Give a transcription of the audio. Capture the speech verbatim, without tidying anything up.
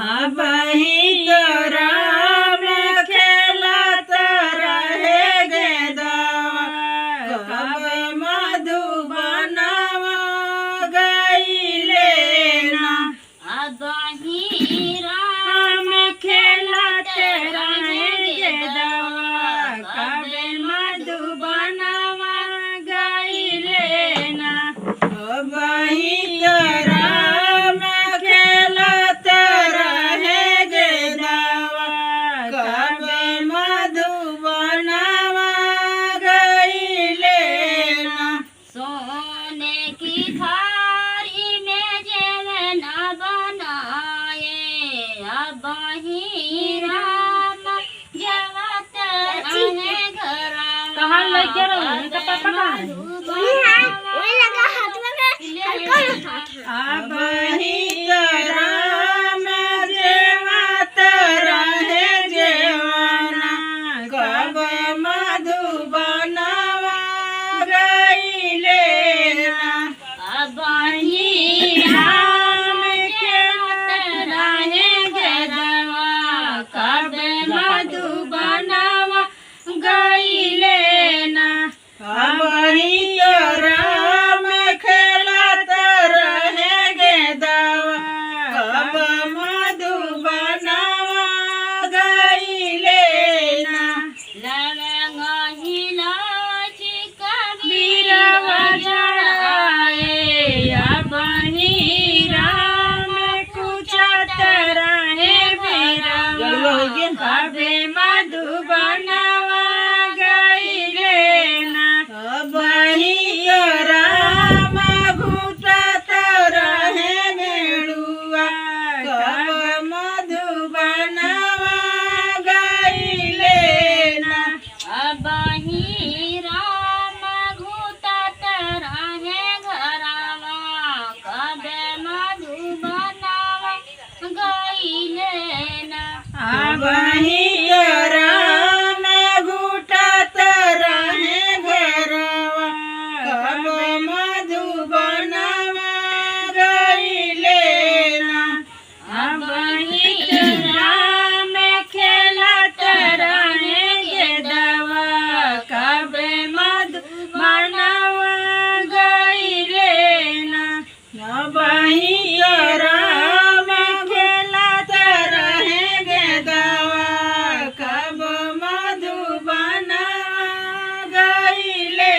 अबहीं तो राम खेलत रहे गेदवा, कब मधुबनवा गइले ना। अबहीं राम खेलत रहे गेदवा, कब मधुबनवा गइले ना। अबहीं तो राम खेलत रहे गेदवा, कब मधुबनवा गइले ना। सोने की थारी में जेवना बनाए, अबहीं राम जवत रहे घरवा। कहाँ लइके रहो? इनका पापा कहाँ है? वही है, वही लगा हाथ में, हल्का हल्का हाथ है। अबहीं तो राम जेवत रहे जेवना, कब मधुबनवा गइले ना। अबहीं राम खेलत रहे गेदवा, कब मधुबनवा गइले ना। अबहीं तो राम खेलत रहे गेदवा, कब मधुबनवा गइले ना। लवंग इलायची कबीरवा जड़ाए, अबहीं राम कुचत रहे बीरवा, कब मधुबनवा गइले ना। अबहीं तो राम घुटत रहे मेड़ुआ, कब मधुबनवा गइले ना। अबहीं राम घुटत रहे घरवा, कब मधुबनवा गइले ना। अबहीं तो राम घुटत रहे घरवा, कब मधुबनवा गइले ना। अबहीं तो राम खेलत रहे गेदवा, कब मधुबनवा गइले ना। अबहीं तो राम खेलत रहे गेदवा, कब मधुबनवा गइले